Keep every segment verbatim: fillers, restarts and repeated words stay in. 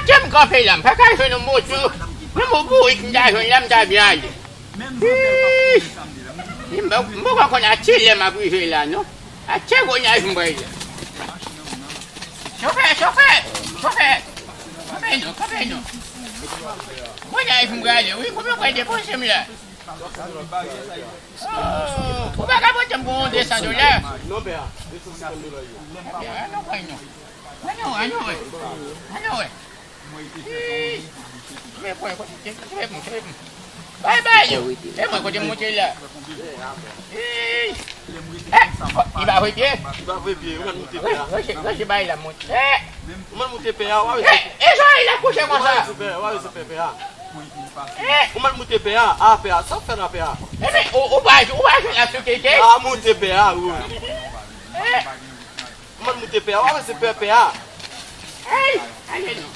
Jan m kanpe la, m pa ka jwenn yon moto. Yon mo bourik m ta jwenn la, m ta byen ale. Ish! M pa- m poko konn a kilè m ap rive la, non. A tè gwo nyaj m pral la. Chofè, chofè, chofè. Kanpe non, kanpe non. Gwo nyaj m pral la, wi, kòman w pral depoze m la? Oh, ou pa ka pote m pou yon de san dola? Non, pè a, de san senkant dola yo. Pè a, non, pran non. Ann wè, ann wè. Ann wè. Ih, men pran kote, kote, kote, kote. Bay, bay, yo. E mwen kote m monte la. Ih. Eh, li pa vre pye? Li pa vre pye, ou mèt moute pè a. Wè, wè, wè, bay la monte. Eh. Ou mèt moute pè a, w a wè. Eh, e jan li la kouche konsa. W a wè se pè, w a wè se pè, pè a. Eh. Ou mèt moute pè a, a pè a, sa w fè la pè a? Epi, ou, ou pa, ou pa jwenn la sou keke? A moute pè a, wi. Eh. Ou mèt moute pè a, w a wè se pè, pè a. Hey, ale non.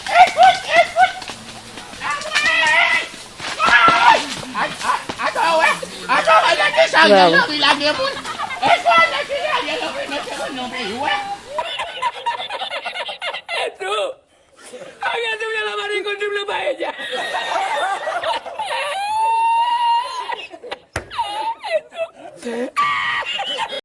Hey, fout, hey, fout. Ay! Ay! Ay! Atò, wè. Atò, wè, nèg ki sa, Ariel Henry lage moun. Hey, fò nèg ki Ariel Henry mete moun nan peyi, wè. Eto. Ariel Henry la mari konn double pa eja.